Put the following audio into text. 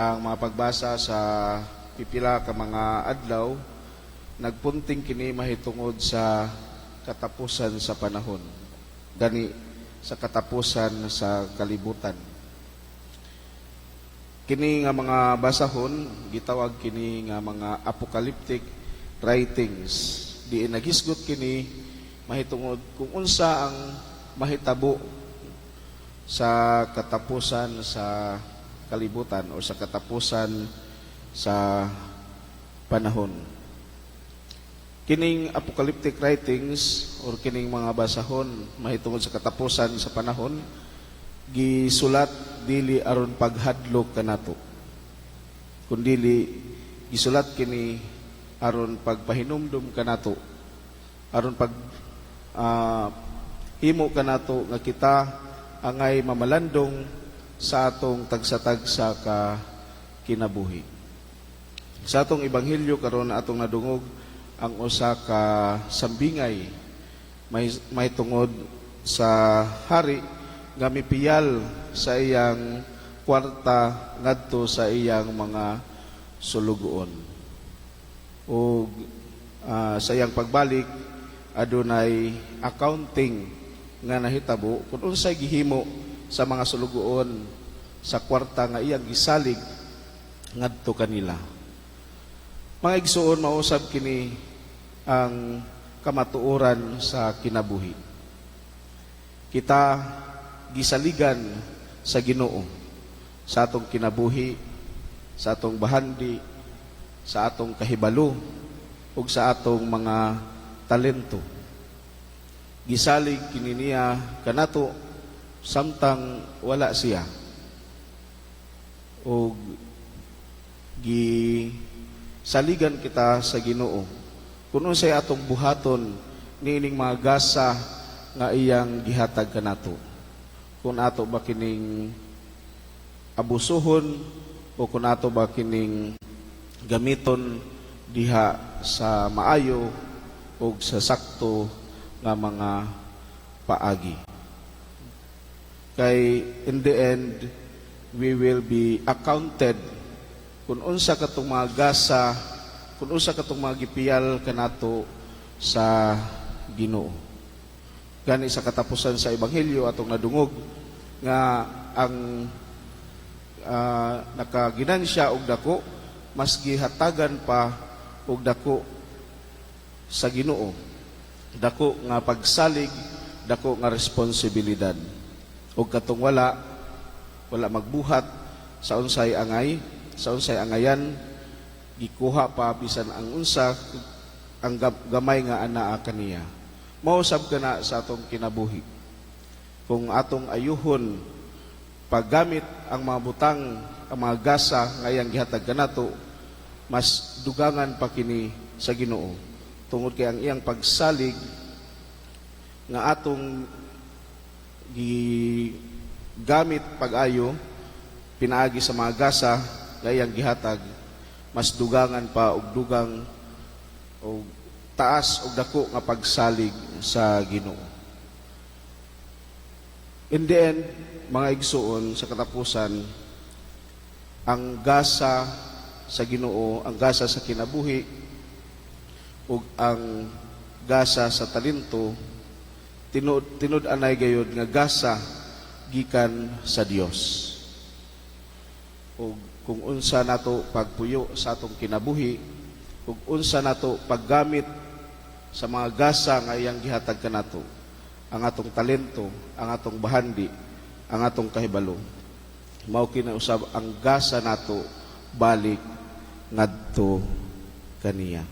Ang mga pagbasa sa pipila ka mga adlaw nagpunting kini mahitungod sa katapusan sa panahon. Gani sa katapusan sa kalibutan. Kini nga mga basahon gitawag kini nga mga apocalyptic writings. Diin naghisgot kini mahitungod kung unsa ang mahitabo sa katapusan sa kalibutan o sa katapusan sa panahon. Kining apocalyptic writings or kining mga basahon mahitungod sa katapusan sa panahon gisulat dili aron paghadlok kanato, kundili gisulat kini aron pagpahinumdum kanato, aron pag himo kanato nga kita angay mamalandong sa atong tagsa-tagsa ka kinabuhi. Sa atong ebanghelyo karon, atong nadungog ang usa ka sambingay may tungod sa hari nga mipiyal sa iyang kwarta ngadto sa iyang mga sulugoon. Ug sa iyang pagbalik, adunay accounting nga nahitabo kung unsay gihimo sa mga sulugoon sa kwarta nga iyang gisalig ngadto kanila. Mga igsuon, mausab kini ang kamatuoran sa kinabuhi. Kita gisaligan sa Ginoo sa atong kinabuhi, sa atong bahandi, sa atong kahibalo ug sa atong mga talento. Gisalig kini niya kanato samtang wala siya. Ug gisaligan kita sa Ginoo kung unsay atong buhaton niining mga gasa nga iyang gihatag kanato. Kung ato ba kining abusuhon o kung ato ba kining gamiton diha sa maayo o sa sakto nga mga paagi. Kay in the end, we will be accounted kung unsa katong mga gasa, kung unsa katong mga gipiyal kanato sa Ginoo. Gani sa katapusan sa ebanghelyo, atong nadungog nga ang nakaginansya og dako mas gihatagan pa og dako sa Ginoo. Dako nga pagsalig, dako nga responsibilidad. Ug katong wala, wala magbuhat sa unsay angay, sa unsay angayan, gikuha pa bisan ang unsa ang gamay nga anaa kaniya. Mao sab kana sa atong kinabuhi. Kung atong ayuhon paggamit ang mga butang, ang mga gasa nga iyang gihatag kanato, mas dugangan pa kini sa Ginoo. Tungod kay ang iyang pagsalig nga atong gigamit pag-ayo pinaagi sa mga gasa nga iyang gihatag, mas dugangan pa og dugang og taas og dako nga pagsalig sa Ginoo. In the end, mga igsuon, sa katapusan, ang gasa sa Ginoo, ang gasa sa kinabuhi ug ang gasa sa talento, tinud tinud-anay gayod nga gasa gikan sa Dios. Ug kung unsa nato pagpuyo sa atong kinabuhi ug unsa nato paggamit sa mga gasa nga iyang gihatag kanato, ang atong talento, ang atong bahandi, ang atong kahibalo, mao kini usab ang gasa nato balik ngadto kaniya.